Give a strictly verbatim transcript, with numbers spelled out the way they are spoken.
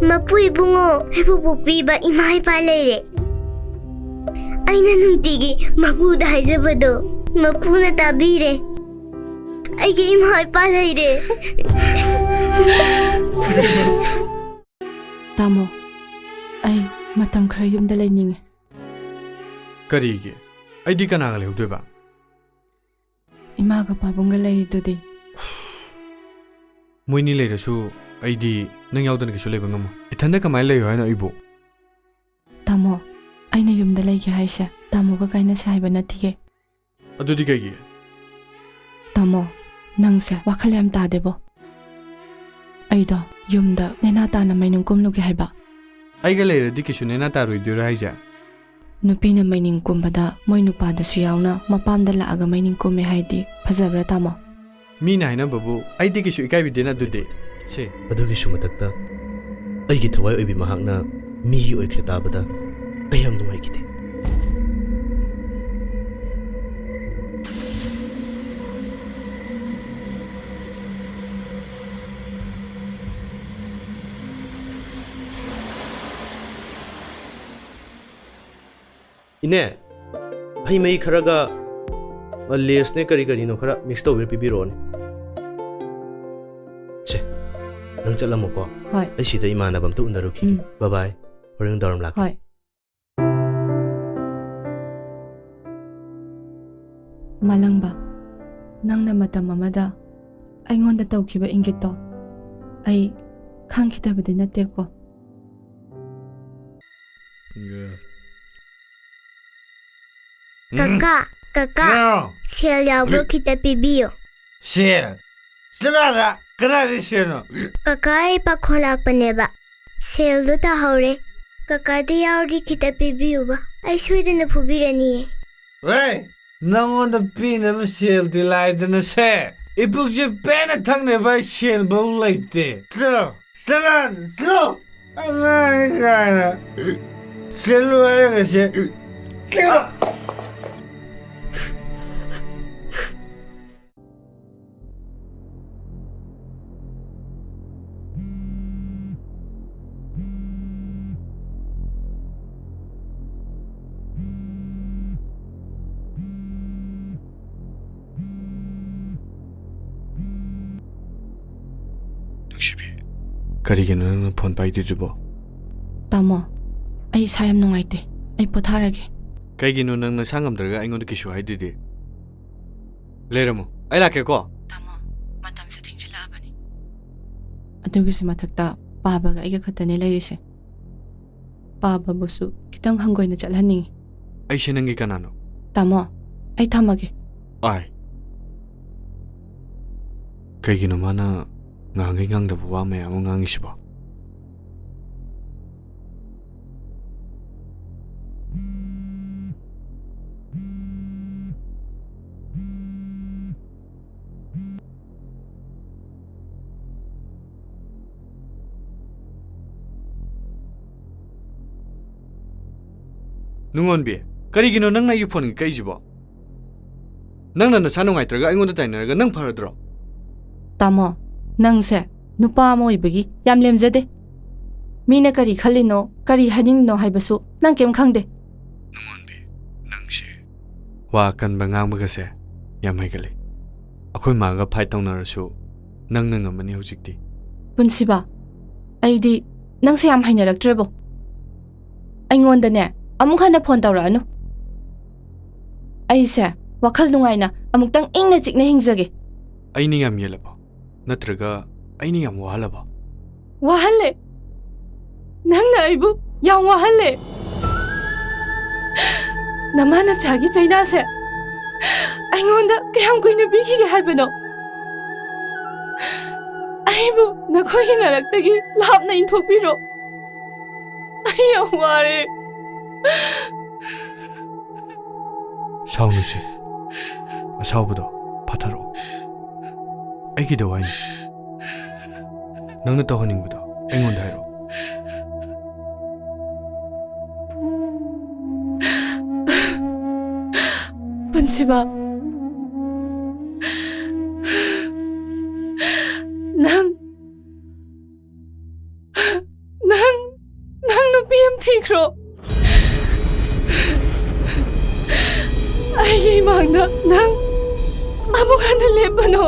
ꯃꯄꯨ ꯏꯕꯨꯡꯉꯣ, ꯑꯩꯕꯨ ꯄꯣꯛꯄꯤꯕ ꯏꯃꯥ ꯏꯄꯥ ꯂꯩꯔꯦ꯫ ꯑꯩꯅ ꯅꯨꯡꯇꯤꯒꯤ ꯃꯄꯨꯗ ꯍꯥꯏꯖꯕꯗꯣ ꯃꯄꯨꯅ ꯇꯥꯕꯤꯔꯦ꯫ ꯑꯩꯒꯤ ꯏꯃꯥ ꯏꯄꯥ ꯂꯩꯔꯦ꯫ ꯇꯥꯃꯣ, ꯑꯩ ꯃꯇꯝ ꯈꯔ ꯌꯨꯝꯗ ꯂꯩꯅꯤꯡꯉꯦ꯫ ꯀꯔꯤꯒꯤ? ꯑꯩꯗꯤ ꯀꯅꯥꯒ ꯂꯩꯍꯧꯗꯣꯏꯕ? ꯏꯃꯥꯒ ꯄꯥꯕꯨꯡꯒ ꯂꯩꯔꯤꯗꯨꯗꯤ꯫ ꯃꯣꯏꯅꯤ ꯂꯩꯔꯁꯨ ꯑꯩꯗꯤ ꯅꯪ ꯌꯥꯎꯗꯅ ꯀꯩꯁꯨ ꯂꯩꯕ ꯉꯝꯃꯣꯏ꯫ ꯏꯊꯟꯗ ꯀꯃꯥꯏꯅ ꯂꯩꯌꯨ ꯍꯥꯏꯅꯣ ꯑꯩꯕꯨ? ꯇꯥꯃꯣ, ꯑꯩꯅ ꯌꯨꯝꯗ ꯂꯩꯒꯦ ꯍꯥꯏꯁꯦ ꯇꯥꯃꯣꯒ ꯀꯥꯏꯅꯁꯦ ꯍꯥꯏꯕ ꯅꯠꯇꯤꯌꯦ꯫ ꯑꯗꯨꯗꯤ ꯀꯩꯒꯤ? ꯇꯥꯃꯣ, ꯅꯪꯁꯦ ꯋꯥꯈꯜ ꯌꯥꯝ ꯇꯥꯗꯦꯕꯣ꯫ ꯑꯩꯗꯣ ꯌꯨꯝꯗ ꯅꯦꯅꯥ ꯇꯥꯅ ꯃꯩꯅꯨꯡ ꯀꯨꯝꯂꯨꯒꯦ ꯍꯥꯏꯕ꯫ ꯑꯩꯒ ꯂꯩꯔꯗꯤ ꯀꯩꯁꯨ ꯅꯦꯅꯥ ꯇꯥꯔꯣꯏꯗꯣꯏꯔꯣ ꯍꯥꯏꯁꯦ? ꯅꯨꯄꯤꯅ ꯃꯩꯅꯤꯡ ꯀꯨꯝꯕꯗ ꯃꯣꯏ ꯅꯨꯄꯥꯗꯨꯁꯨ ꯌꯥꯎꯅ ꯃꯄꯥꯝꯗ ꯂꯥꯛꯑꯒ ꯃꯩꯅꯤꯡ ꯀꯨꯝꯃꯦ ꯍꯥꯏꯗꯤ ꯐꯖꯕ꯭ꯔꯥ, ꯇꯥꯃꯣ? ꯃꯤꯅ ꯍꯥꯏꯅꯕꯕꯨ ꯑꯩꯗꯤ ꯀꯩꯁꯨ ꯏꯀꯥꯏꯕꯤꯗꯦꯅ ꯑꯗꯨꯗꯤ꯫ ꯁꯦ꯫ ꯑꯗꯨꯒꯤꯁꯨ ꯃꯊꯛꯇ ꯑꯩꯒꯤ ꯊꯋꯥꯏ ꯑꯣꯏꯕꯤ ꯃꯍꯥꯛꯅ ꯃꯤꯒꯤ ꯑꯣꯏꯈ꯭ꯔꯦ ꯇꯥꯕꯗ ꯑꯩ ꯌꯥꯝ ꯅꯨꯡꯉꯥꯏꯈꯤꯗꯦ꯫ ꯏꯅꯦ, ꯍꯩ ꯃꯍꯤ ꯈꯔꯒ, ꯑ, ꯂꯦꯁꯅꯦ ꯀꯔꯤ ꯀꯔꯤꯅꯣ ꯈꯔ ꯃꯤꯛꯁ ꯇꯧꯕꯤꯔ ꯄꯤꯕꯤꯔꯛꯑꯣꯅꯦ꯫ ꯁꯦ, ꯅꯪ ꯆꯠꯂꯝꯃꯣꯀꯣ꯫ ꯍꯣꯏ꯫ ꯑꯩ ꯁꯤꯗ ꯏꯃꯥꯟꯅꯕ ꯑꯝꯇ ꯎꯅꯔꯨꯈꯤꯒꯦ꯫ ꯎꯝ꯫ ꯕꯥꯏ ꯕꯥꯏ꯫ ꯍꯣꯔꯦꯟ ꯅꯨꯡꯗꯥꯡꯋꯥꯏꯔꯝ ꯂꯥꯛꯀꯦ꯫ ꯍꯣꯏ꯫ ꯃꯥꯂꯪꯕ, ꯅꯪꯅ ꯃꯇꯝ ꯑꯃꯗ ꯑꯩꯉꯣꯟꯗ ꯇꯧꯈꯤꯕ ꯏꯪꯒꯤꯠꯇꯣ ꯑꯩ ꯈꯪꯈꯤꯗꯕꯗꯤ ꯅꯠꯇꯦꯀꯣ꯫ ꯀꯀꯥ, ꯀꯀꯥ, ꯍꯥꯎ꯫ ꯁꯦꯜ ꯌꯥꯎꯕ꯭ꯔꯣ? ꯈꯤꯇ ꯄꯤꯕꯤꯌꯣ꯫ ꯁꯦꯜ? ꯆꯠꯂꯣ ꯑꯥꯗ꯫ ꯀꯗꯥꯏꯗꯩ ꯁꯦꯜꯅꯣ? ꯀꯀꯥ, ꯑꯩ ꯄꯥꯈꯣꯟ ꯂꯥꯛꯄꯅꯦꯕ꯫ ꯁꯦꯜꯗꯣ ꯇꯥꯍꯧꯔꯦ꯫ ꯀꯀꯥꯗ ꯌꯥꯎꯔꯗꯤ ꯈꯤꯇ ꯄꯤꯕꯤꯌꯨꯕ꯫ ꯑꯩ ꯁꯣꯏꯗꯅ ꯐꯨꯕꯤꯔꯅꯤꯌꯦ꯫ ꯍꯦ! ꯅꯪꯉꯣꯟꯗ ꯄꯤꯅꯕ ꯁꯦꯜꯗꯤ ꯂꯥꯏꯗꯅ ꯁꯦ꯫ ꯏꯄꯨꯛꯁꯦ ꯄꯦꯟꯅ ꯊꯛꯅꯕ ꯑꯩ ꯁꯦꯜꯐꯧ ꯂꯩꯇꯦ꯫ ꯆꯠꯂꯣ, ꯆꯠꯂꯣ, ꯆꯠꯂꯣ꯫ ꯑꯉꯥꯡꯅꯤ ꯀꯥꯏꯅ꯫ ꯆꯠꯂꯣ ꯍꯥꯏꯔꯒ ꯆꯦ-, ꯆꯠꯂꯣ꯫ ꯀꯔꯤꯒꯤꯅꯣ ꯅꯪꯅ ꯐꯣꯟ ꯄꯥꯏꯗ꯭ꯔꯤꯗꯨꯕꯣ? ꯇꯥꯃꯣ, ꯑꯩ ꯏꯁꯥ ꯌꯥꯝ ꯅꯨꯡꯉꯥꯏꯇꯦ꯫ ꯑꯩ ꯄꯣꯊꯥꯔꯒꯦ꯫ ꯀꯩꯒꯤꯅꯣ ꯅꯪ ꯅꯁꯥ ꯉꯝꯗ꯭ꯔꯒ ꯑꯩꯉꯣꯟꯗ ꯀꯩꯁꯨ ꯍꯥꯏꯗ꯭ꯔꯤꯗꯤ? ꯂꯩꯔꯝꯃꯣ, ꯑꯩ ꯂꯥꯛꯀꯦꯀꯣ꯫ ꯇꯥꯃꯣ, ꯃꯇꯝꯁꯦ ꯊꯦꯡꯖꯤꯜꯂꯛꯑꯕꯅꯤ꯫ ꯑꯗꯨꯒꯤꯁꯨ ꯃꯊꯛꯇ ꯄꯥꯕꯒ ꯑꯩꯒ ꯈꯛꯇꯅꯦ ꯂꯩꯔꯤꯁꯦ꯫ ꯄꯥꯕꯕꯨꯁꯨ ꯈꯤꯇꯪ ꯍꯪꯒꯣꯏꯅ ꯆꯠꯍꯟꯅꯤꯡꯉꯤ꯫ ꯑꯩꯁꯦ ꯅꯪꯒꯤ ꯀꯅꯥꯅꯣ? ꯇꯥꯃꯣ, ꯑꯩ ꯊꯝꯃꯒꯦ꯫ ꯑꯥꯏ꯫ ꯀꯩꯒꯤꯅꯣ ꯃꯥꯅ ꯉꯥꯡꯈꯩ ꯉꯥꯡꯗꯕ ꯋꯥ ꯃꯌꯥꯝ ꯑꯃ ꯉꯥꯡꯉꯤꯁꯤꯕꯣ? ꯅꯨꯡꯉꯣꯟꯕꯤ, ꯀꯔꯤꯒꯤꯅꯣ ꯅꯪꯅ ꯑꯩꯒꯤ ꯐꯣꯟꯒ ꯀꯛꯏꯁꯤꯕꯣ? ꯅꯪꯅ ꯅꯁꯥ ꯅꯨꯡꯉꯥꯏꯇ꯭ꯔꯒ ꯑꯩꯉꯣꯟꯗ ꯇꯥꯏꯅꯔꯒ ꯅꯪ ꯐꯔꯗ꯭ꯔꯣ? ꯇꯥꯃꯣ, ꯅꯪꯁꯦ ꯅꯨꯄꯥ ꯑꯃ ꯑꯣꯏꯕꯒꯤ ꯌꯥꯝ ꯂꯦꯝꯖꯗꯦ꯫ ꯃꯤꯅ ꯀꯔꯤ ꯈꯜꯂꯤꯅꯣ, ꯀꯔꯤ ꯍꯥꯏꯅꯤꯡꯂꯤꯅꯣ ꯍꯥꯏꯕꯁꯨ ꯅꯪ ꯀꯩꯝ ꯈꯪꯗꯦ꯫ ꯅꯨꯡꯉꯣꯟꯕꯤ, ꯅꯪꯁꯦ ꯋꯥ ꯑꯀꯟꯕ ꯉꯥꯡꯕꯒꯁꯦ ꯌꯥꯝ ꯍꯩꯒꯜꯂꯤ꯫ ꯑꯩꯈꯣꯏ ꯃꯥꯒ ꯐꯥꯏꯠ ꯇꯧꯅꯔꯁꯨ ꯅꯪꯅ ꯉꯝꯃꯅꯤ ꯍꯧꯖꯤꯛꯇꯤ꯫ ꯄꯨꯟꯁꯤꯕ, ꯑꯩꯗꯤ ꯅꯪꯁꯦ ꯌꯥꯝ ꯍꯩꯅꯔꯛꯇ꯭ꯔꯦꯕꯣ꯫ ꯑꯩꯉꯣꯟꯗꯅꯦ, ꯑꯃꯨꯛ ꯍꯟꯅ ꯐꯣꯟ ꯇꯧꯔꯛꯑꯅꯨ꯫ ꯑꯩꯁꯦ ꯋꯥꯈꯜ ꯅꯨꯡꯉꯥꯏꯅ ꯑꯃꯨꯛꯇꯪ ꯏꯪꯅ ꯆꯤꯛꯅ ꯍꯤꯡꯖꯒꯦ꯫ ꯑꯩꯅ ꯌꯥꯝ ꯌꯦꯜꯂꯕꯣ? ꯅꯠꯇ꯭ꯔꯒ ꯑꯩꯅ ꯌꯥꯝ ꯋꯥꯍꯜꯂꯕꯣ? ꯋꯥꯍꯜꯂꯦ꯫ ꯅꯪꯅ ꯑꯩꯕꯨ ꯌꯥꯝ ꯋꯥꯍꯜꯂꯦ꯫ ꯅꯃꯥ ꯅꯆꯥꯒꯤ ꯆꯩꯅꯥꯁꯦ ꯑꯩꯉꯣꯟꯗ ꯀꯌꯥꯝ ꯀꯨꯏꯅ ꯄꯤꯈꯤꯒꯦ ꯍꯥꯏꯕꯅꯣ? ꯑꯩꯕꯨ ꯅꯈꯣꯏꯒꯤ ꯅꯔꯛꯇꯒꯤ ꯂꯥꯞꯅ ꯏꯟꯊꯣꯛꯄꯤꯔꯣ꯫ ꯑꯩ ꯌꯥꯝ ꯋꯥꯔꯦ꯫ ꯁꯥꯎꯅꯨꯁꯦ꯫ ꯑꯁꯥꯎꯕꯗꯣ ꯐꯥꯊꯔꯛꯑꯣ꯫ ꯑꯩ ꯀꯩꯗꯧ ꯍꯥꯏꯅꯣ? ꯅꯪꯅ ꯇꯧꯍꯟꯅꯤꯡꯕꯗꯣ ꯑꯩꯉꯣꯟꯗ ꯍꯥꯏꯔꯛꯑꯣ꯫ ꯄꯨꯟꯁꯤꯕ, ꯅꯪ, ꯅꯪ, ꯅꯪ ꯅꯨꯄꯤ ꯑꯃ ꯊꯤꯈ꯭ꯔꯣ꯫ ꯑꯩꯒꯤ ꯏꯃꯥꯡꯗ ꯅꯪ ꯑꯃꯨꯛ ꯍꯟꯅ ꯂꯦꯞꯄꯅꯣ꯫